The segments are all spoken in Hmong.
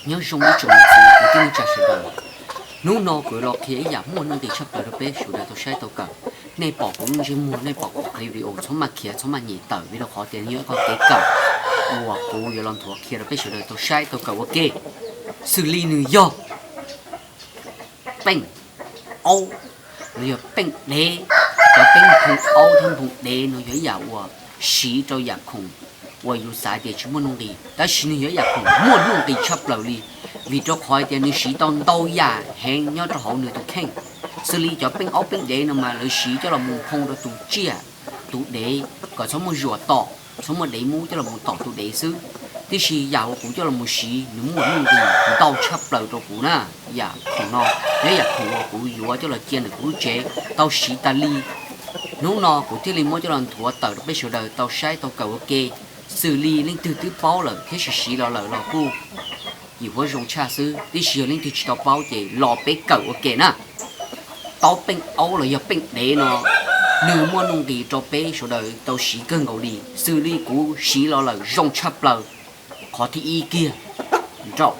Nyob zoo ib tsoom niam txiv kwv tij neej tsa sawv daws, hnub no kuv los qhia ib yam muaj nuj nqis tshaj plaws rau peb sawv daws tau saib tau kawm. Nej pom kuv lub ntsej muag, nej pom kuv qhov video, txhob maj khiav txhob maj nyem tawm, vim rau qhov tias nws yog ib qho kev kawm uas kuv yuav los nthuav qhia rau peb sawv daws tau saib tau kawm ua ke. Xws li nws yog peej aub los yog peej dev. Cov peej nphoo aub thiab nphoo dev no yog ib yam uas siv rau yam khoom uas yus xav tias tsis muaj nuj nqis, tab sis nws yog ib yam khoom muaj nuj nqis tshaj plaws li, vim rau qhov tias nws siv tau ntau yam heev nyob rau hauv nws tus kheej. Xws li cov peej aub peej dev no mas lawv siv coj los mus nphoo rau tus tsiaj, tus dev kom txhob muaj zuam tom, txhob muaj dev mub coj los mus tom tus dev xwb. Tiam sis yam uas kuv coj los mus siv nws muaj nuj nqis ntau tshaj plaws rau kuv na. Yam khoom no yog yam khoom uas kuv yuav coj los cia ntawm kuv lub tsev tau siv tas li. Hnub no kuv thiaj li muab coj los nthuav tawm rau peb sawv daws tau saib tau kawm ua ke. Xws li leej twg twb paub lawm thiab siv siv los lawm los kuj yim huab zoo tshaj xwb, tiam sis yog leej twg tsis tau paub ces los peb kawm ua ke na. Taub peej aub los yog peej dev no, nws muaj nuj nqis rau peb sawv daws tau siv kawg nkaus li. Xws li kuv siv los lawm zoo tshaj plaws, qhov thib ib kiag, nraum.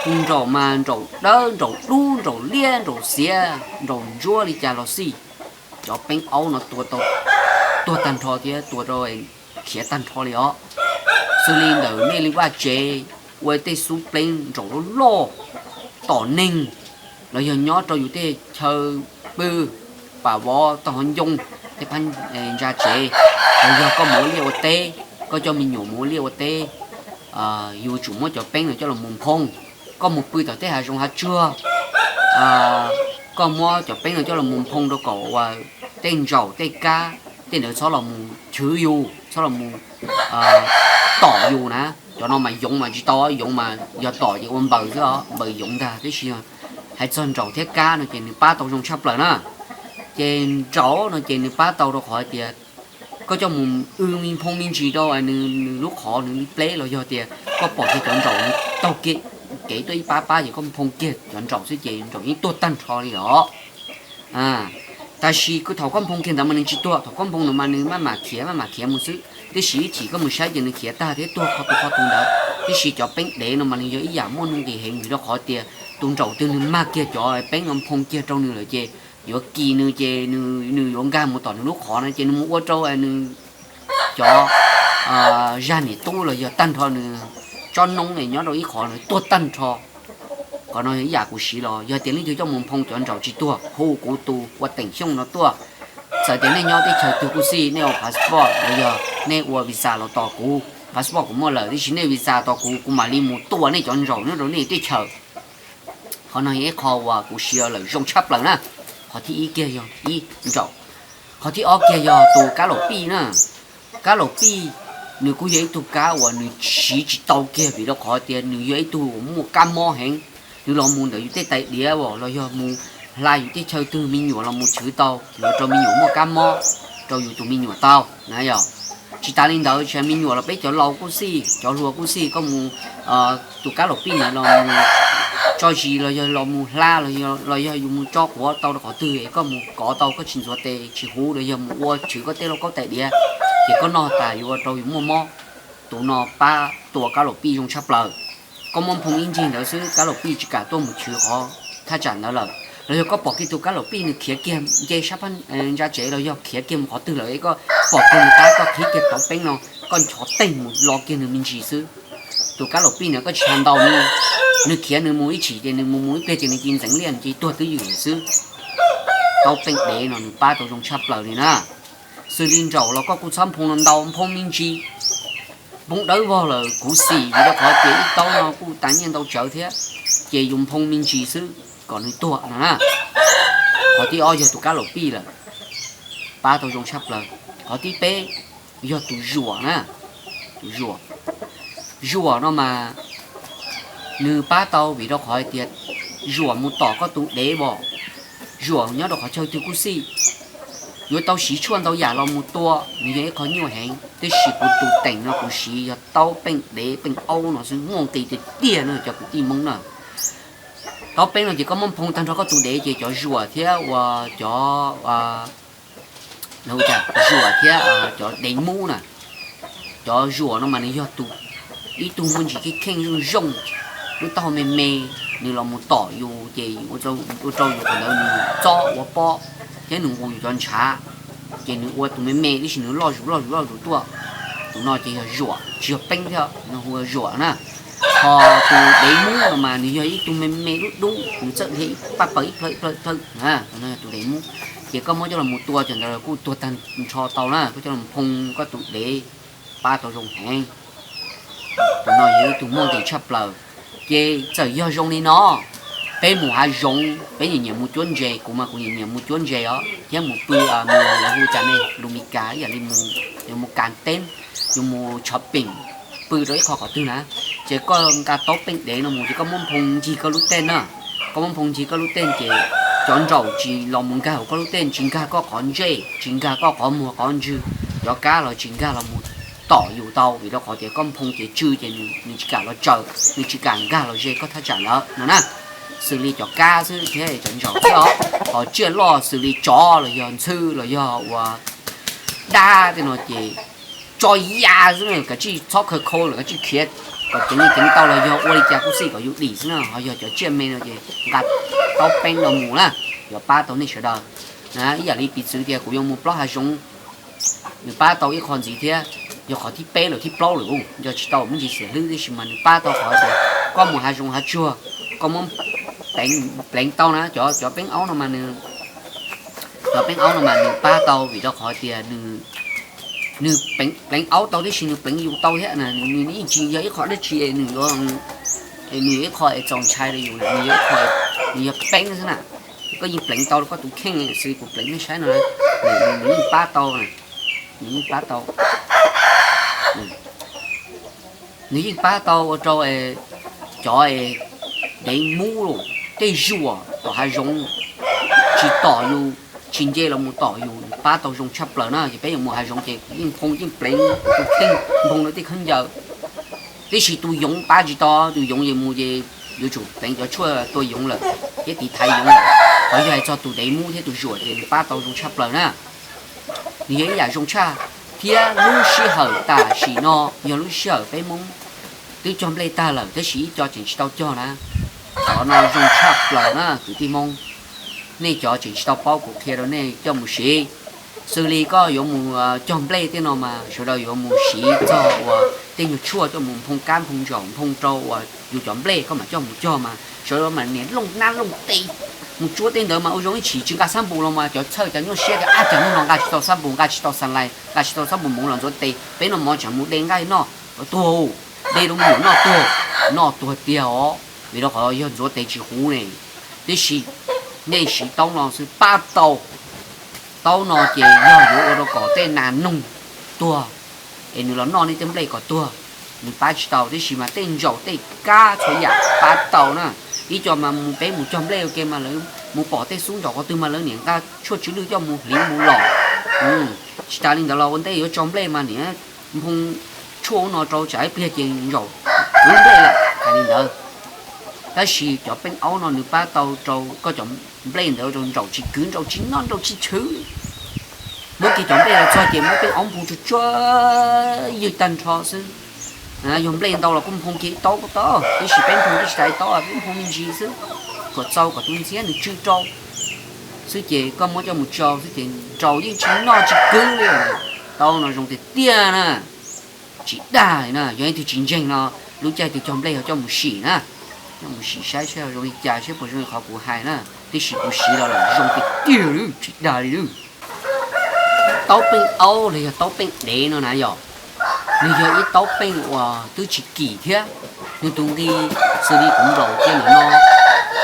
Tus nraum mas nraum dawb, nraum dub, nraum liab, nraum xiav, nraum ntsuab li cas los xij, cov peej aub no tua tau, tuag tag nrho thiab tua rau khiav tag nrho li os. Xws li ntawm nej li vaj tsev ua tej xub pleeb nraum loj loj tom neeg, los yog nyob rau yus tej chaw pw, pam vov tau hov ncoo, tej phab ntsa tsev, los yog koj mus ua liaj ua teb, koj coj me nyuam mus ua liaj ua teb, yus tsum muab cov peeb no coj los mus nphoo. Koj mus pw tom tej hav zoov hav tsuag, koj muab cov peeb no coj los mus nphoo rau kom uas tej ntsaum tej kab tej ntawd txhob los mus chwv yus, txhob los mus tom yus na. Cov no mas yoov mas tsis tau, yoov mas yog tom ces ua npaws xwb os, npaws yoov ntag. Tiam sis hais txog ntsaum thiab kab no ces nws pab tau zoo tshaj plaws na. Ces ntsaum no ces nws pab tau rau qhov tias koj coj mus w me nphoo me ntsis rau nws lub qhov nws li pleb los yog tias koj pom kiag cov ntsaum nws taug kev tuaj ib pab pab ces koj nphoo kiag cov ntsaum xwb ces ntsaum yeej tuag tag nrho li os. Tab sis thaum koj nphoo kiag ntawd mas nws tsis tuag, thaum koj nphoo ntawd mas nws maj mam khiav maj mam khiav mus xwb, tiam sis ib chim koj mus saib ces nws khiav tag thiab tuag qhov tus qhov tus ntawd. Tiam sis cov peeb dev no mas nws yog ib yam muaj nuj nqis heev vim rau qhov tias tus ntsaum twg nws mag kiag cov peeb no nphoo kiag rau nws lawm ces yuav kis nws ces nws yuav nkag mus tom nws lub qhov no ces nws mus ua rau nws cov zaj niam tub los yog tag nrho nws tsob noob nyob rau ib qhov nws tuag tag nrho. Qhov no yog ib yam kuv siv los yog tias leej twg coj mus nphoo cov ntsaum tsis tuag hu kuv tus ua teem xyooj no tuaj. Txawm tias nej nyob teb chaws twg kuj xij, nej ua passport los yog nej ua visa los tos kuv, passport kuv muaj lawm tiam sis nej visa tos kuv, kuv mam li mus tua nej cov ntsaum nyob rau nej teb chaws. Qhov no yog ib qho uas kuv siv lawm zoo tshaj plaws na. Qhov thib ib kiag yog ib ntsaum. Qhov thib ob kiag yog tus kab laum pij na. Kab laum pij nws kuj yog ib tug kab uas nws siv tsis tau kiag vim rau qhov tias nws yog ib tug uas muaj kab mob heev. Nws los mus ntawm yus tej tais diav los yog mus hla yus tej chaw twg me nyuam los mus chwv tau yuav rau me nyuam muaj kab mob rau yus tus me nyuam tau na yom. Tsis tas li ntawd tsis hais me nyuam los peb cov laus kuj xij, cov hluas kuj xij, koj mus tus kab laum pij ntawd los mus tso zis los yog los mus hla los yog yus mus tso quav tau rau qhov twg es koj mus kov tau koj tsis ntxuav tes tsis huv los yog mus ua tshwm koj tej lauj kaub tais diav ces koj noj tas yuav ua rau yus muaj mob. Tus no pab tua kab laum pij zoo tshaj plaws. Koj muab nphoo ib ncig ntawd xwb kab laum pij tsis kam tuaj mus chwv qhov thaj tsam ntawd lawm. Los yog koj pom kiag tus kab laum pij nws khiav kiag nce sab phab ntsa tsev los yog khiav kiag mus qhov twg lawm es koj pom kiag nws tab koj qhib kiag tauv peeb no, koj nchov teeg mus lo kiag nws me ntsis xwb. Tus kab laum pij ntawd koj tsis hais ntau li, nws khiav nws mus ib chim ces nws mus mus ib pliag ces nws cia li ntxeev liaj nws cia li tuag twj ywm xwb. Tauv peej dev no nws pab tau zoo tshaj plaws li na. Xws li ntsaum los koj kuj txhob nphoo ntau, nphoo me ntsis. Nphoo dawb vog lawm kuv xim vim rau qhov tias ib tauv no kuj tas nyiaj ntau tsawv thiab, ces yus nphoo me ntsis xwb kom nws tuag no na. Qhov thib ob yog tus kab laum pij lawm, pab tau zoo tshaj plaws. Qhov thib peb yog tus zuam na, tus zuam. Zuam no mas nws pab tau vim rau qhov hais tias zuam mus tom koj tus dev vos, zuam nyob rau qhov chaw twg kuj xij. Yuav tau siv tshuaj ntau yam los mus tua, nws yog ib qho nyuaj heev, tiam sis kuv tus teem no kuv siv yog taub peej dev peej aub no xwb, muaj nqis tiag tiag no cov kwv tij Hmoob na. Taub peeb no ces koj muab nphoo tag nrho koj tus dev ces cov zuam thiab uas cov, zuam thiab cov dev mub na, cov zuam no mas nws yog tus, ib tug muaj ntsis kheej kheej zoo zoo, Lub taub hau me me, nws los mus tom yus ces ua rau yus qhov ntawd nws txob ua pob thiab nws nqus yus cov ntshav, ces nws ua tus me me tib si nws loj zus loj zus loj zus tuaj. Tus no ces yog zuam tsis yog peeb thiab, hu ua zuam na. Ho tus dev mub no mas nws yog ib tug me me dub dub, nws txawj dhia ib pab pawg ib plhaw ib plhaw ib plhaw, tus no yog tus dev mub. Ces koj muab coj los mus tua cov ntawd kuj tuag tag nrho tau na, koj coj los phoo koj tus dev pab tau zoo heev. Tus no yog ib tug muaj nqis tshaj plaws. Ces txawm yog zoo li no, peb mus hav zoov peb nyiam nyiam mus cuab ntses, kuv mas kuv nyiam nyiam mus cuab ntses os thiab mus pw, mus hu cas ne, lus Mis Kas ib yam li mus, yuav mus kas teeb, yuav mus shopping, pw rau ib qho qhov twg na, ces koj nqa taub peej dev no mus ces koj muab nphoo ncig koj lub tej na. Koj muab nphoo ncig koj lub tej ces cov ntsaum tsis los mus nkag hauv koj lub tej, tsis nkag koj qhov ntsej, tsis nkag koj qhov muag qhov ntswg, cov kab los tsis nkag los mus tom yus tau, vim rau qhov tias koj nphoo ces tsw ces nws tsis kam los tsaws, nws tsis kam nkag los ze koj thaj tsam ntawd no na. Xws li cov kab xwb thiab cov ntsaum thiab os, ho tsiaj loj xws li tsov los yog ntxhw los yog ua dab tej no ces tso ya xwb na, kav tsij txhob khaws khau lawm, kav tsij khiav kom ceev li ceev tau los yog ua li cas kuj xij kom yus dim xwb na. Ho yog cov tsiaj me no ces nqa taub peej no mus na, yuav pab tau nej sawv daws. Ib yam li piv txwv tias kuv yuav mus plob hav zoov, nws pab tau ib qho ntxiv thiab, yog qhov thib peb lawm thib plaub lawm, nco tsis tau me ntsis xiam hlwb, tab sis mas nws pab tau qhov tias koj mus hav zoov hav tsuag, koj muab pleev tau na, cov cov peeb aub no mas nws, cov peeb aub no mas nws pab tau vim rau qhov tias nws pleev aub tau tib si nws pleev yus tau thiab na, nws yeej tsis yog ib qho dab tsi es nws yuav, nws yog ib qho es txaus ntshai rau yus na, nws yog ib qho, nws yog peeb xwb na. Koj yeej pleev tau koj tus kheej xws li kuv pleev nej saib no, nws yeej pab tau, nws yeej pab tau, nws yeej pab tau ua rau cov dev mub los tej zuam tom hav zoov tsis tom yus, tsis nce los mus tom yus, pab tau zoo tshaj plaws na. Ces peb yuav mus hav zoov ces yeej phoo yeej pleev tus kheej, nphoo rau tej khaub ncaws. Tiam sis tus yoov pab tsis tau, tus yoov ces mus ces yuav tsum pleev cov tshuaj tua yoov lawm thiab tiv thaiv yoov lawm. Qhov yog hais txog tus dev mub thiab tus zuam ces nws pab tau zoo tshaj plaws na. Nws yog ib yam zoo tshaj, thiab lub sij hawm tam sim no yog lub sij hawm peb Hmoob twb cog nplej tag lawm tab sis ib co tseem tsis tau cog na. Qhov no zoo tshaj plaws na kwv tij Hmoob, nej cov tseem tsis tau paub kuv qhia rau nej coj mus siv. Xws li koj yuav mus cog nplej tej no mas sawv daws yuav mus siv txog uas tej nyuag tshuaj coj mus nphoo kab nphoo ntsaum nphoo rau uas yus cov nplej koj mam coj mus cog mas sawv daws mas niam looj nab looj teb mus tsuab tej ntawd mas ua zoo ib tshim tsis nqa xab npus los mas cov txhawj cas nyuaj siab tias ab cas hnub no nqa tsis tau xab npus, nqa tsis tau xas lais, nqa tsis tau xab npus mus los ntxuav tes, peb no mov tseem mus de nqaij noj, tuag, de rau me nyuam noj tuag, noj tuag tiag os, vim rau qhov yog ntxuav tes tsis huv ne. Tiam sis nej siv taub no xwb pab tau. Taub no ces yog yuav ua rau kom tej nas noog tuag es nws los noj nej tej nplej kom tuag, nws pab tsis tau, tiam sis mas tej ntsaum tej kab txhua yam pab tau na. Ib co mas mus peb mus cog nplej ua ke mas lawv mus pom tej xub ntsaum qhov twg mas lawv niam nqa tshuaj tsw lwj coj mus hliv mus lom. Tsis tas li ntawd los ua ntej yuav tso nplej mas niam nphoo tshuaj ub no rau tsam ib pliag ces ntsaum kwv nplej lawm hais li ntawd. Tab sis cov peeb aub no nws pab tau rau koj cov nplej ntawd rau ntsaum tsis kwv, ntsaum tsis noj, ntsaum tsis chwv. Muab kiag cov nplej los txog ces muab peeb aub nphoo tsuag tsuag ywg tag nrho xwb. Yog nplej ntau los kuj nphoo kiag ib taub kuj tau, tiam sis peb nphoo tsis tas ib taub, peb nphoo me ntsis xwb, kom txaus kom tus ntxhiab nws tsw rau xwb ces koj muab coj mus tsau xwb ces ntsau yeej tsis noj tsis kwv li. Taub no zoo tiag tiag na, tsis dag li na. Yog leej twg tsis ntseeg no, lub caij twg cog nplej ho coj mus sim na, coj mus sim saib saib zoo li cas, saib puas zoo li qhov kuv hais na. Tiam sis kuv siv los lawm zoo tiag tiag li, tsis dag li. Taub peej aub los yog taub peej dev no na yog, nws yog ib taub peej uas twb tsis kim thiab. Nws tus nqi xws li kuv nplaum kiag ntawm no,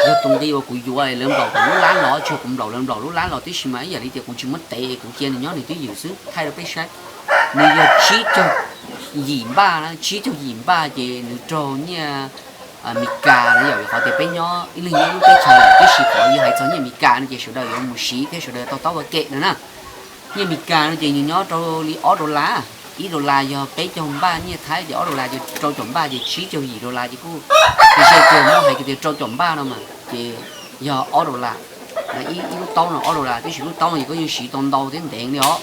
yog tus nqi uas kuv yuav lawv nplaum kuv lub lab los, tsis yog kuv nplaum lawv nplaum lub lab los, tiam sis mas ib yam li tias kuv tsis muab tev, kuv cia nws nyob nws twj ywm xwb. Thaij rau peb saib, nws yog tsib caug yim npaj na, tsib caug yim npaj ces nws raug nyiaj Amelikas na yom, qhov tias peb nyob ib leeg nyob lub teb chaws lawm, tiam sis qhov yog hais txog nyiaj Amelikas no ces sawv daws yuav mus siv thiab sawv daws tau taub ua ke no na. Nyiaj Amelikas no ces nws nyob rau li ob dollar, ib dollar yog peb caug npaj nyiaj Thaib ces ob dollar ces rau caum npaj ces tsib caug yim dollar ces kuj, ces ze tias muab hais tias rau caum npaj no mas ces yog ob dollar. Ib lub taub no ob dollar, tiam sis lub taub no ces koj yeej siv tau ntau thiab ntev li os.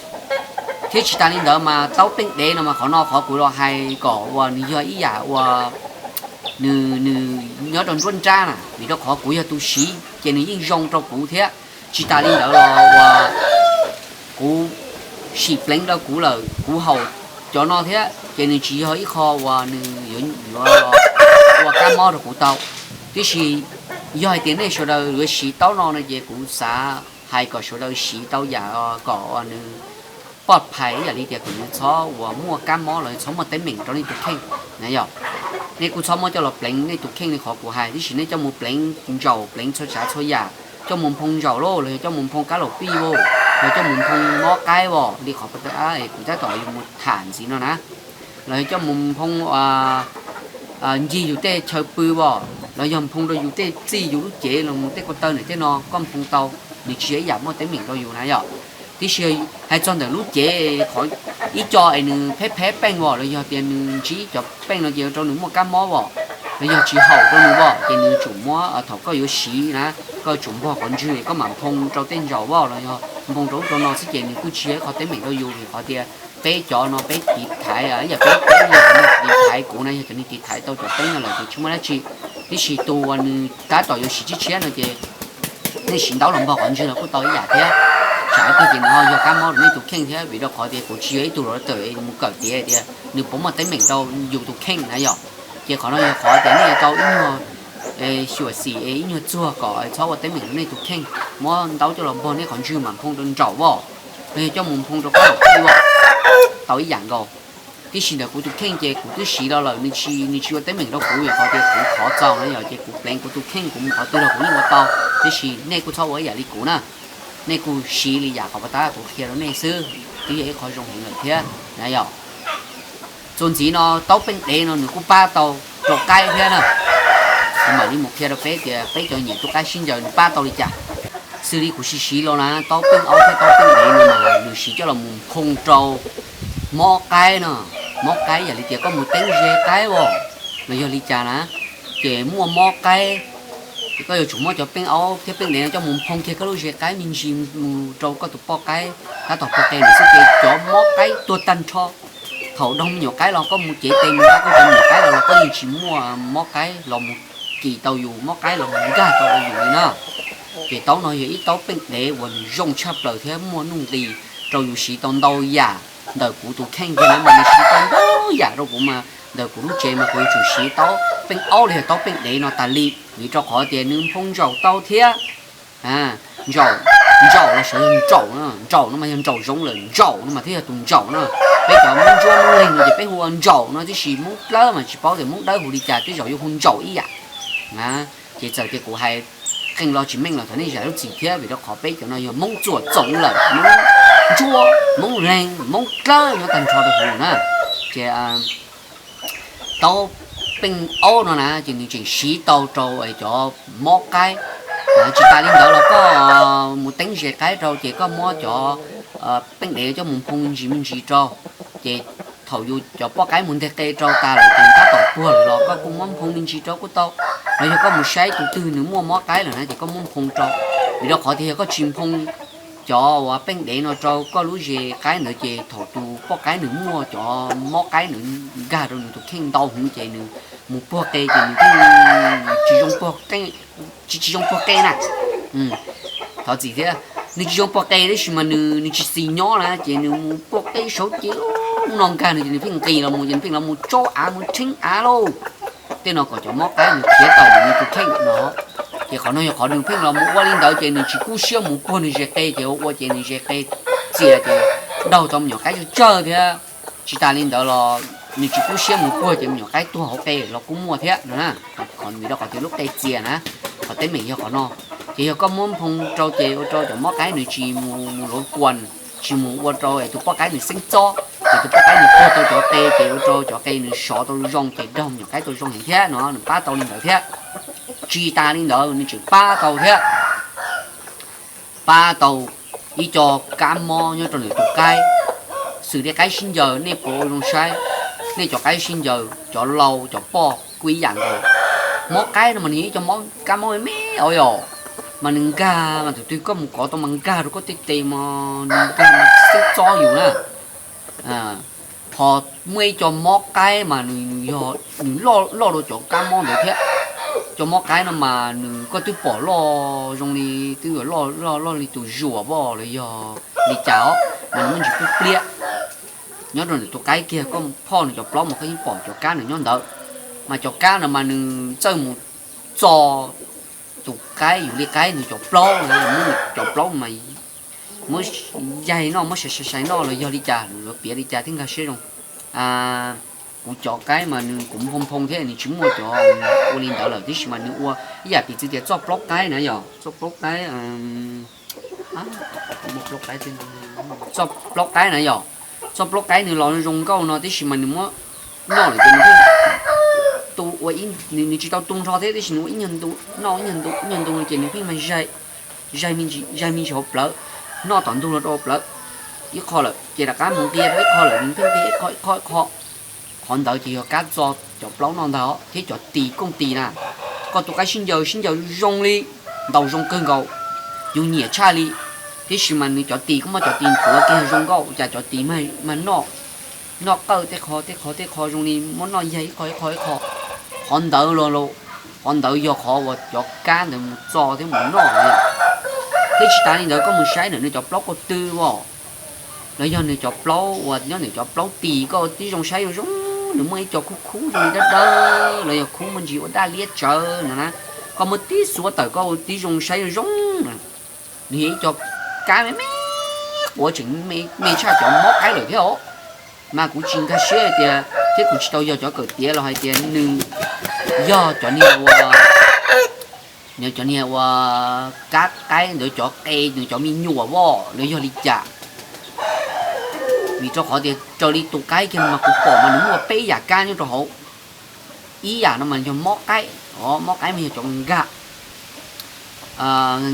Thiab tsis tas li ntawd mas taub peej dev no mas qhov no qhov kuv los hais kom uas nws yog ib yam uas nws, nws nyob rau nruab nrab na, vim rau qhov kuv yog tus siv ces nws yeej zoo rau kuv thiab. Tsis tas li ntawd los uas kuv sim pleev rau kuv lawm, kuv haus cov no thiab ces nws tsis yog ib qho uas nws yuav ua kab mob rau kuv tau. Tiam sis yog hais tias nej sawv daws yuav siv taub no no ces kuv xav hais kom sawv daws siv tau yam kom nws poj phais ib yam li tias kom nws txhob uas muaj kab mob los txhob muaj teeb meem rau nej tus kheej na yom. Nej kuj txhob muab coj los pleev nej tus kheej li qhov kuv hais, tiam sis nej coj mus pleev ntsaum pleev txhua tsav txhua yam, coj mus nphoo ntsaum lauj, los yog coj mus nphoo kab laum pij lauj, los coj mus nphoo mob qaib as li qhov kuv tab tom yuav mus tham ntxiv no na, los yog coj mus nphoo ncig yus tej chaw pw as, los yog nphoo rau yus tej txij yus lub cev los mus tej ko taw ntawm tej no koj nphoo tau, nws tsis yog ib yam muaj teeb meem rau yus na yom. Tiam sis hais txog ntawm lub cev qhov ib co es nws pheb pheb peej as los yog tias nws ntsib cov peej no ces ua rau nws muaj kab mob as, los yog tsis haum rau nws as ces nws tsum muab thaum koj yuav siv na, koj tsum npog qhov ntswg koj mam nphoo rau tej ntsaum as los yog nphoo rau ub rau no xwb ces nws kuj tsis yog ib qho teeb meem rau yus vim qhov tias peb cov no peb tiv thaiv ib yam peb peb yog cov neeg tiv thaiv kuv na yog cov neeg tiv thaiv tau cov peeb no lawm ces tsis muaj dab tsi. Tiam sis tus uas nws tab tom yuav siv tshiab tshiab no ces nej siv ntaub los npog qhov ntswg los kuj tau ib yam thiab. Tsam ib pliag ces nws ho yog kab mob rau nej tus kheej thiab vim rau qhov tias kuv tsis yog ib tug doctor es mus kawm tias tias nws puas muaj teeb meem rau yus tus kheej na yom. Ces qhov no yog qhov tias nej tau ib nyuag xyuam xim es ib nyuag txuag kom txhob ua teeb meem rau nej tus kheej. Muab ntaub coj los npog nej qhov ntswg mam nphoo rau ntsaum as, los yog coj mus nphoo rau kab laum pij as, tau ib yam nkaus. Tiam sis ntawm kuv tus kheej ces kuv twb siv los lawm, nws tsis, nws tsis ua teeb meem rau kuv vim qhov tias kuv thov txaus na yom, ces kuv pleev kuv tus kheej kuv mus qhov twg los kuv yeej ua tau. Tiam sis nej kuj txhob ua ib yam li kuv na, nej kuj siv li yam qhov pas tab kuv qhia rau nej xwb, twb yog ib qho zoo heev lawm thiab na yom. Txuas ntxiv no taub peej dev no nws kuj pab tau rau qaib thiab na. Kuv mam li mus qhia rau peb tias peb cov nyiam tus qaib sib ncaws nws pab tau li cas. Xws li kuv siv siv los na, taub peej aub thiab taub peej dev no mas nws siv coj los mus nphoo rau mob qaib no. Mob qaib yam li tias koj mus teeb ze qaib as los yog li cas na, ces muaj mob qaib, ces koj yuav tsum muab cov peej aub thiab peej dev no coj mus nphoo kiag koj lub ze qaib me ntsis mus rau koj tus poj qaib tab tom puag qe ntawd xwb ces cov mob qaib tuag tag nrho. Thaum doog me nyuam qaib los koj mus cev tes mus nqa koj cov me nyuam qaib los los koj yeej tsis muaj mob qaib los mus kis tau yus, mob qaib los mus nkag tau yus li na. Ces taub no yog ib taub peej dev uas nws zoo tshaj plaws thiab muaj nuj nqis rau yus siv tau ntau yam. Ntawm kuv tus kheej kiag na mas nws siv tau ntau yam rau kuv mas ntawm kuv lub tsev mas kuv yuav tsum siv taub peej aub los yog taub peej dev no tas li, vim rau qhov tias nws nphoo ntsaum tau thiab. Ntsaum, ntsaum los sav ntsaum, ntsaum no mas yog ntsaum zoov lawm, ntsaum no mas thiaj yog tus ntsaum na. Peb cov Hmoob Ntsuab Hmoob Leeg no ces peb hu ua ntsaum no tib si, Hmoob Dawb mas tsis paub tias Hmoob Dawb hu li cas, tej zaum yuav hu ntsaum ib yam. Ces txawm tias kuv hais qee lo tsis meej los thov nej zam lub txim thiab, vim rau qhov peb cov no yog Hmoob Txuam Txoov lawm, Hmoob Ntsuab, Hmoob Leeg, Hmoob Dawb nyob tag nrho rau hauv na. Ces taub peej aub no na ces nws tseem siv tau rau cov mob qaib. Tsis tas li ntawd los koj mus teeb ze qaib rau ces koj muab cov peej dev coj mus nphoo me ntsis me ntsis rau, ces thaum yus cov poj qaib mus nteg qe rau tas lawm ces tab tom puag lawm los koj kuj muab nphoo me ntsis rau kuj tau. Los yog koj mus saib tus twg nws muaj mob qaib lawm na ces koj muab nphoo rau, vim rau qhov tias yog koj tsis nphoo cov uas peej dev no rau koj lub ze qaib ntawd ces thaum tus poj qaib nws muaj cov mob qaib nws nkag rau nws tus kheej ntau heev ces nws mus puag qe ces nws tsis zoo puag qe, tsis, tsis zoo puag qe na. Thov txim thiab, nws tsis zoo puag qe tab sis mas nws, nws tsis xis nyob na ces nws mus puag qe saud ces no nkag nws ces nws pheej nqis los mus ces nws pheej los mus tsaub av mus rheeb av lauj. Tej no kom cov mob qaib nws khiav tawm nws tus kheej no. Ces qhov no yog qhov nws pheej los mus ua li ntawd ces nws tsis kub siab mus puag nws ze qe ces ua ua ces nws ze qe txias ces daug tau me nyuam qaib tsawg tsawg thiab. Tsis tas li ntawd los nws tsis kub siab mus puag ces me nyuam qaib tuag hauv qe los kuj muaj thiab no na. Qhov vim rau qhov tias lub qe txias na, qhov teeb meem yog qhov no. Ces yog koj muab nphoo rau ces ua rau cov mob qaib nws tsis mus, mus luav kuas, tsis mus ua rau tus poj qaib nws xeeb txob, ces tus poj qaib nws puag tau cov qe ces ua rau cov qe nws sov tau zoo ces daug me nyuam qaib tau zoo heev thiab no, nws pab tau li ntawd thiab. Tsis tas li ntawd nws tseem pab tau thiab, pab tau ib co kab mob nyob rau ntawm tus qaib, xws li qaib sib ncaws nej puas ua zoo saib, nej cov qaib sib ncaws cov lau cov poj kuj ib yam nkaus. Mob qaib no mas nws yog ib co mob, kab mob me me os yom, mas nws nkag mas tus twg koj mus kov tau mas nkag rau koj tej tes mas nws nkag mas xeeb txob yus na. Ho muaj ib co mob qaib mas nws yog nws loj loj dua cov kab mob ntawd thiab. Cov mob qaib no mas nws koj twb pom loj zoo li twb yuav loj loj loj li tus zuam voj los yog li cas os, mas nws muaj ntsis pliab pliab. Nyob rau ntawm tus qaib kiag koj phoj nws cov plaub mas koj yeej pom cov kab nws nyob ntawd. Mas cov kab no mas nws txawj mus txo tus qaib yus li qaib nws cov plaub, muab nws cov plaub mas muab yaig noj, muab sai sai sai noj los yog li cas, yuav piav li cas thiab nkag siab zoo. Kuv cov qaib mas nws kuv nphoo nphoo thiab nws tsis muaj cov ua li ntawd lawm, tiam sis mas nws ua ib yam piv txwv tias txoj plaub qaib na yom, txoj plaub qaib, txoj plaub qaib na yom, txoj plaub qaib nws los zoo nkauj no tiam sis mas nws muab noj lawm ces nws tu ua, nws tsis tau tu nrho thiab tiam sis nws ua ib nyuag ntu, noj ib nyuag ntu ib nyuag ntu no ces nws pheej mas zaig, zaig me ntsis hauv plawv, noj tom ntug los rau plawv ib qho lawm ces rov qab mus nqia rau ib qho lawm, nws pheej nqia ib qho ib qho ib qho. Qhov ntawd ces yog kab txo cov plaub noj ntag thiab cov tis kooj tis na. Koj tus qaib sib ncaws sib ncaws zoo li ntaus zoo kawg nkaus, yus nyiam tshaj li. Tiam sis mas nws cov tis kuj muaj cov tis ntxuav kiag zoo nkauj, cas cov tis mag noj, noj qawj tej qho tej qho tej qho zoo li muab noj yaig ib qho ib qho ib qho. Qhov ntawd los, qhov ntawd yog qhov uas cov kab ntawd mus txo thiab mus noj na. Thiab tsis tas li ntawd koj mus saib ntawm nws cov plaub ko tw os, los yog nws cov plaub uas nyob ntawm cov plaub tis koj tib zoo saib zoo zoo, nws muaj ib co khub khub zoo li dawb dawb los yog khub muaj ntsis ua daj liab tsawv no na. Koj muab tib xuav tawm koj tib zoo saib zoo zoo na. Nws yog ib co kab me me quav tseem me tshaj cov mob qaib lawm thiab os. Mas kuv tsis nkag siab hais tias thiab kuv tsis tau yog cov kawm tiav los hais tias nws yog cov niag ua, nws cov niag ua kab qaib ntawd cov qe nws cov me nyuam voj los yog li cas. Vim rau qhov tias raws li tus qaib kiag no mas kuv pom mas nws muaj peb yam kab nyob rau hauv. Ib yam no mas yog mob qaib os, mob qaib mas yog cov nkag,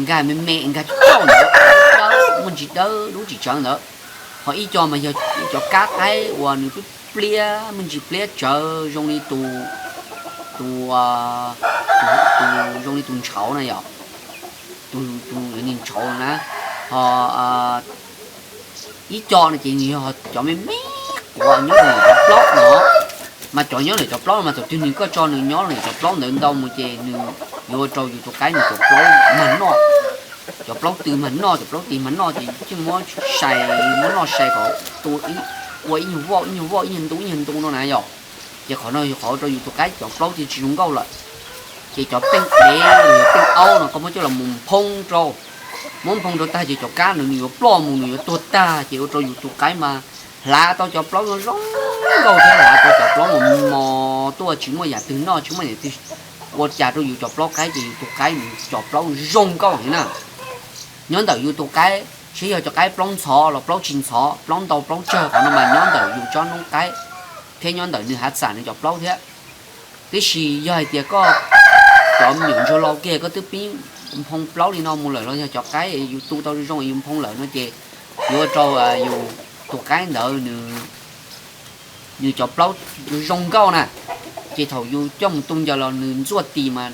nkag me me nkag coj ntawd, muaj ntsis dawb dub tsis tsawv ntawd. Ho ib co mas yog cov kab qaib uas nws pliab pliab, muaj ntsis pliab tsawv zoo li tus, tus, tus zoo li tus ntshauv na yom, tus, tus niag ntshauv na. Ho ib co no ces nws yog cov me me quav nyob rau ntawm cov plaub no, mas cov nyob ntawm cov plaub no mas thaum twg nws koj tso nws nyob ntawm cov plaub ntawd ntau mus ces nws yuav ua rau yus tus qaib nws cov plaub mag noj, cov plaub tw mag noj, cov plaub tis mag noj ces yeej muab sai, muab noj sai kom tu, ua ib nyuag voj ib nyuag voj ib nyuag ntu ib nyuag ntu no na yom. Ces qhov no yog qhov ua rau yus tus qaib cov plaub thiaj tsis zoo nkauj lawm. Ces cov peej dev los yog peej aub no koj muab coj los mus nphoo rau, muab nphoo rau tag ces cov kab ntawd nws yuav ploj mus nws yuav tuag tag ces ua rau yus tus qaib mas hlav tau cov plaub zoo zoo nkauj thiab hlav tau cov plaub mas mos tuaj tsis muaj yam twg noj tsis muaj yam twg ua cas rau yus cov plaub qaib ces yus tus qaib nws cov plaub zoo nkauj heev na. Nyob ntawm yus tus qaib seb yog cov qaib plaub ntxhov los plaub tsis ntxhov, plaub ntau plaub tsawg qhov no mas nyob ntawm yus tsob noob qaib thiab nyob ntawm nws hav txam nws cov plaub thiab. Tiam sis yog hais tias koj cov me nyuam ntsuag laus kiag koj twb pib nphoo plaub li no mus lawm los yog cov qaib yus tu tau zoo yus nphoo lawm no ces yuav ua rau yus tus qaib ntawd nws cov plaub zoo nkauj na. Ces thaum yus coj mus tu ncaws los nws ntxuaj tis mas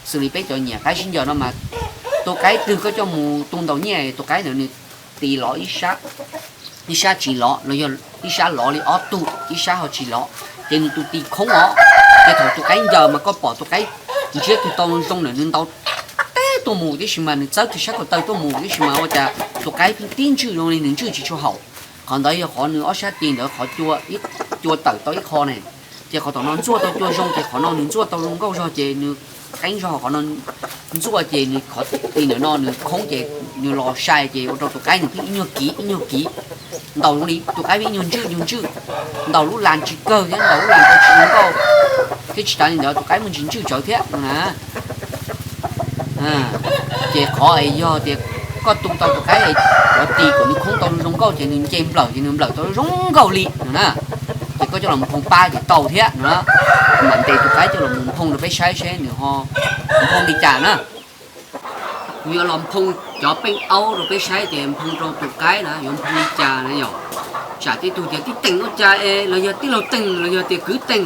xws li peb cov nyiam qaib sib ncaws no mas tus qaib twg koj coj mus tu ntaus nyiaj tus qaib ntawd nws tis lov ib sab, ib sab tsis lov los yog ib sab lov li ob tug ib sab ho tsis lov, ces nws tus tis khoob os. Ces thaum tus qaib ncaws mas koj pom tus qaib ntsiab tus tau zoo ntawm nws ntaus teb tuaj mus tiam sis mas nws txawb kiag sab ko taw tuaj mus tiam sis mas ua cas tus qaib pheej tib ntswj zoo li nws ntswj tsis tshua haum. Qhov ntawd yog qhov nws ob sab tis ntawd qhov cua tawm tau ib qho ne. Ces qhov tom no ntxuaj tau cua zoo ces qhov no nws ntxuaj tau zoo nkauj zog ces nws qeeb zog qhov no ntxuaj ces nws qhov tis ntawm no nws khoob ces nws los sai ces ua rau tus qaib nws pheej ib nyuag kiv ib nyuag kiv. Ntaus zoo li tus qaib pheej ib nyuag ntswj nyuag ntswj, ntaus lub las tsis kawg thiab ntaus lub las tau tsis zoo nkauj thiab tsis tas li ntawd tus qaib muaj ntsis ntswj tsawv thiab no na. Ces qhov es yog tias koj tu tau tus qaib cov tis kom nws khoob tau zoo nkauj ces nws nce nplawm ces nws nplawm tau zoo nkauj li no na. Ces koj coj los nphoo pab ces tau thiab no. Kuv mam ntes tus qaib coj los mus nphoo rau peb saib seb nws ho nphoo li cas na. Kuv yuav los nphoo cov peej aub rau peb saib ces nphoo rau tus qaib na yuav nphoo li cas na yom. Tsam tej tug tias tib teem ua cas es los yog tij laug teem los yog tias kwv teem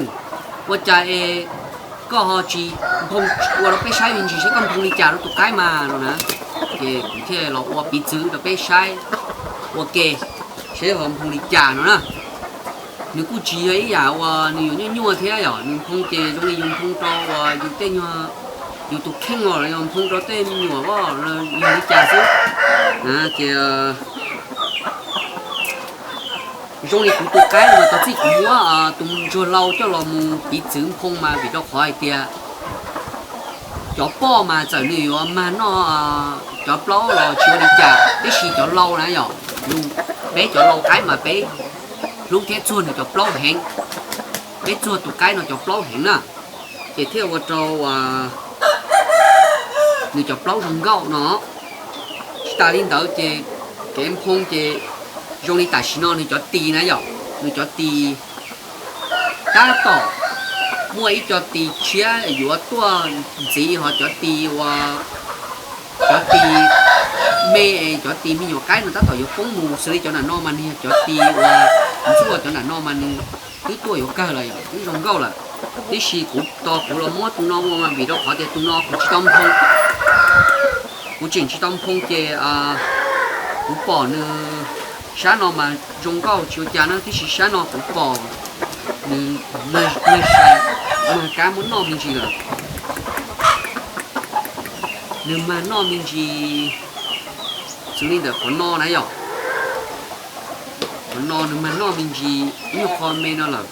ua cas es koj ho tsis nphoo ua rau peb saib me ntsis seb koj nphoo li cas rau tus qaib mas no na. Ces kuv thiaj los ua piv txwv rau peb saib ua ke seb ho nphoo li cas no na. Nws kuj tsis yog ib yam uas nws yuav nyuaj nyuaj thiab yom, nws nphoo ces zoo li yus nphoo rau uas yus tej, yus tus kheej los yog nphoo rau tej me nyuam los yog li cas xwb. Ces zoo li kuv tus qaib no mas tau txij kuv muab tus ntsuag lau coj los mus piv txwv nphoo mas vim rau qhov hais tias cov poj mas txawm nws yuav mag noj cov plaub los tsis ua li cas, tiam sis cov lau na yom, peb cov lau qaib mas peb hlub thiab txuag nws cov plaub heev, peb txuag tus qaib no cov plaub heev na, ces thiaj ua rau nws cov plaub zoo nkauj no. Tsis tas li ntawd ces kev nphoo ces zoo li tam sim no nws cov tis na yom, nws cov tis tab tom muaj ib co tis tshiab yuav tuaj ntxiv, ho cov tis uas, cov tis me, cov tis me nyuam qaib no tab tom yuav poob mus, xws li cov nram no mas nws yog cov tis uas ntsuab, cov nram no mas nws twb tuaj yuav kawg lawm yom, twb zoo nkauj lawm. Tiam sis kuv tos kuv los muab tus no ua mas vim rau qhov tias tus no kuv tsis tau nphoo, kuv tseem tsis tau nphoo ces kuv pom nws sab no mas zoo nkauj tsis ua cas na, tiam sis sab no kuv pom nws mag, mag kab muab noj me ntsis lawm. Nws mag noj me ntsis, xws li ntawm qhov no na yom, qhov no nws mag noj me ntsis ib nyuag qho me no lawm.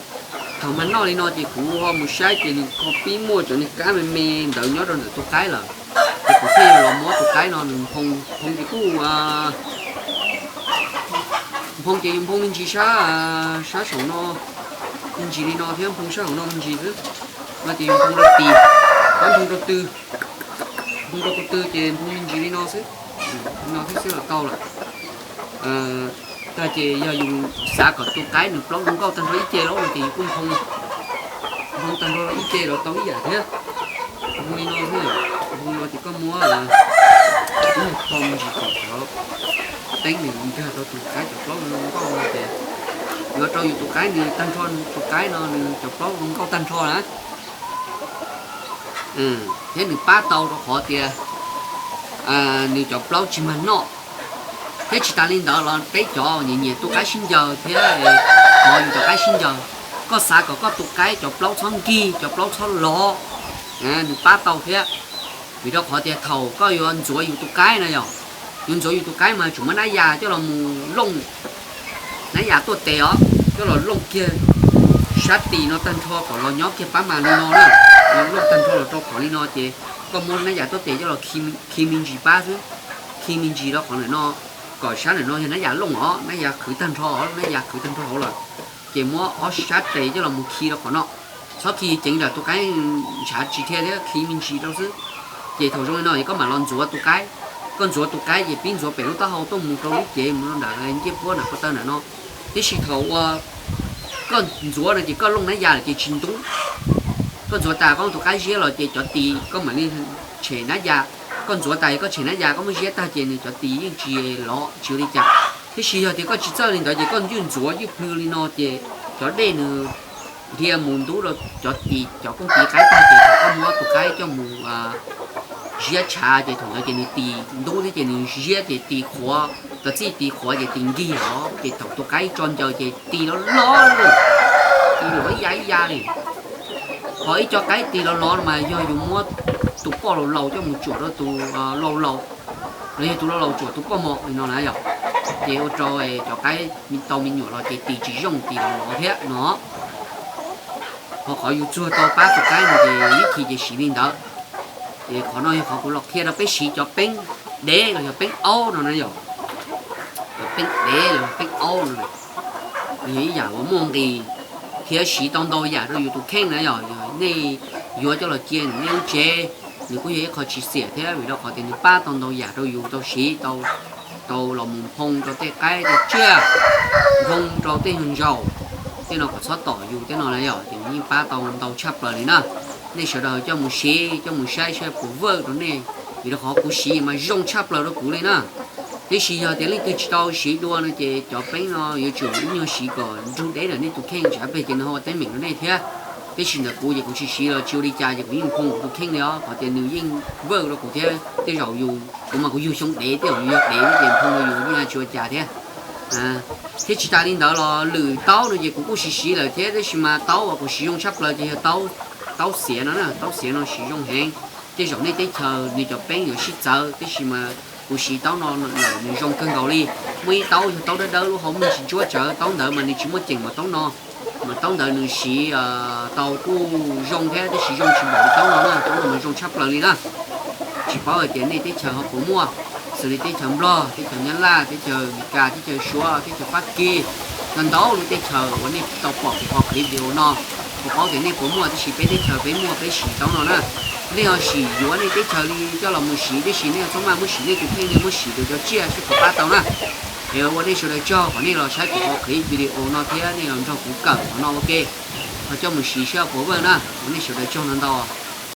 Thaum mag noj li no ces kuv ho mus saib ces nws ho pib muaj cov niag kab me me ntawd nyob rau ntawm tus qaib lawm. Ces kuv thiaj yuav los muab tus qaib no nws nphoo, nphoo ces kuj nphoo ces yus nphoo me ntsis sab, sab saum no me ntsis li no thiab nphoo sab hauv no me ntsis xwb. No ces yus nphoo rau tis, thiab nphoo rau tw, nphoo rau tus tw ces nphoo me ntsis li no xwb, li no thiab xwb los tau lawm. Tag ces yog yus xav kom tus qaib nws plaub zoo nkauj tag nrho ib ce los no ces yus kuj nphoo, nphoo tag nrho ib ce los tau ib yam thiab. Nphoo li no xwb, nphoo no ces koj muab ib nyuag qho me ntsis kom cov teeb nws nkag rau tus qaib cov plaub zoo nkauj no ces yuav rau yus tus qaib nws tag nrho, tus qaib no nws cov plaub zoo nkauj tag nrho na. Thiab nws pab tau rau qhov tias nws cov plaub tsis mag noj. Thiab tsis tas li ntawd los peb cov nyiam nyiam tua qaib sib ncaws thiab mov yus cov qaib sib ncaws, koj xav kom koj tus qaib cov plaub txhob nkig, cov plaub txhob lov, nws pab tau thiab. Vim rau qhov tias thaum koj yuav ntxuav yus tus qaib na yom, yuav ntxuav yus tus qaib mas tsuas muab nab yas coj los mus looj, nab yas tuaj tes os, coj los looj kiag sab tis no tag nrho kom los nyob kiag pab mas li no na, looj tag nrho los rau qhov li no ces koj muab nab yas tuaj tes coj los khi me ntsis pab xwb, khi me ntsis rau qhov ntawm no, kom sab ntawm no yog nab yas looj os, nab yas khwv tag nrho os, nab yas khwv tag nrho hauv lawm, ces muab ob sab tes coj los mus khi rau qhov no, txhob khi ceev nram tus qaib ntshav tsis dhia thiab khi me ntsis rau xwb. Ces thaum zoo li no es koj mam los ntxuav tus qaib, koj ntxuav tus qaib ces pib ntxuav pem lub taub hau tuaj mus rau lub cev mus rau nram ncej puab nram ko taw nram no. Tiam sis thaum uas koj ntxuav no ces koj looj nab yas lawm ces tsis ntub. Koj ntxuav tas koj tus qaib ziab los ces cov tis koj mam li tshem nab yas, koj ntxuav tas koj tshem nab yas koj muab ziab tag ces nws cov tis yeej tsis lov tsis ua li cas. Tiam sis yog tias koj tsis txawj li ntawd ces koj ywj ntxuav ywj plhws li no ces cov dej nws dhia mus ntub rau cov tis, cov kooj tis qaib tag ces thaum koj muab tus qaib coj mus ziab tshav ces thaum ntawd ces nws tis ntub thiab ces nws ziab ces tis qhuav, tau txij tis qhuav ces tis nkig os ces thaum tus qaib tso ncaws ces tis lov lov li, tis lov ib ya ib ya li. Ho ib co qaib tis lov lov no mas yog yus muab tus poj laus laus coj mus tsuam rau tus laus laus, los yog tus laus laus tsuam tus poj mos li no na yom, ces ua rau cov qaib tau me nyuam los ces tis tsis zoo tis lov lov thiab no. Ho qhov yus txuag tau pab tus qaib no ces ib chim ces siv li ntawd. Ces qhov no yog qhov kuv los qhia rau peb siv cov peeb dev los yog peeb aub no na yom. Cov peeb dev los yog peeb aub no yog ib yam uas muaj nqis thiab siv tau ntau yam rau yus tus kheej na yom. Yog nej yuav coj los cia nej lub tsev, nws kuj yog ib qho tsis xiam thiab vim rau qhov tias nws pab tau ntau yam rau yus tau siv, tau los mus nphoo rau tej qaib tej tsiaj, nphoo rau tej nyuag ntsaum, tej no kom txhob tom yus tej no na yom, ces nws yeej pab tau ntau tshaj plaws li na. Nej sawv daws coj mus siv coj mus saib saib puas work rau nej, vim rau qhov kuv siv mas zoo tshaj plaws rau kuv li na. Tiam sis yog tias leej twg tsis tau siv dua no ces cov peeb no yuav tsum ib nyuag siv kom nrug dev ntawm nej tus kheej tsam peg ces nws ho ua teeb meem rau nej thiab. Tiam sis ntawm kuv ces kuv tsis siv los tsis ua li cas ces kuv yeej nphoo kuv tus kheej li os, qhov tias nws yeej work rau kuv thiab. Tej zaum yus, kuv mas kuv yug xyoo dev, tej zaum yus yog dev ces nphoo rau yus yeej tsis ua cas thiab. Thiab tsis tas li ntawd los lwm taub no ces kuv kuj siv siv lawm thiab, tab sis mas taub uas kuv siv zoo tshaj plaws ces yog taub, taub xiav no na, taub xiav no siv zoo heev. Tej zaum nej teb chaws nws cov peeb yuav sib txawv, tab sis mas kuv siv taub no lawm nws zoo kawg nkaus li. Muaj ib taub yog taub dawb dawb lub hau muag tsis ntsuab tsawv, taub ntawd mas nws tsis muaj ceem mas taub no, mas taub ntawd nws siv tau kuj zoo thiab, tab sis zoo tsis npaum li taub no na, taub no mas zoo tshaj plaws li na. Tsis paub hais tias nej teb chaws ho puas muaj, xws li teb chaws Nplog, teb chaws Nyab Laj, teb chaws Amelikas, teb chaws Suav, teb chaws Fab Kis, ntau ntau lub teb chaws uas nej tau pom kuv qhov clip video no, kuv paub tias nej puas muaj, tab sis peb teb chaws peb muaj peb siv taub no na. Nej ho sim yuav nej teb chaws li coj los mus siv, tiam sis nej txhob maj muab siv nej tus kheej, nej muab siv rau cov tsiaj seb puas pab tau na. Es ua nej sawv daws tsaug qhov nej los saib kuv qhov clip video no thiab nej los nrog kuv kawm qhov no ua ke, ho coj mus siv seb puas work na. Ua nej sawv daws tsaug ntau ntau.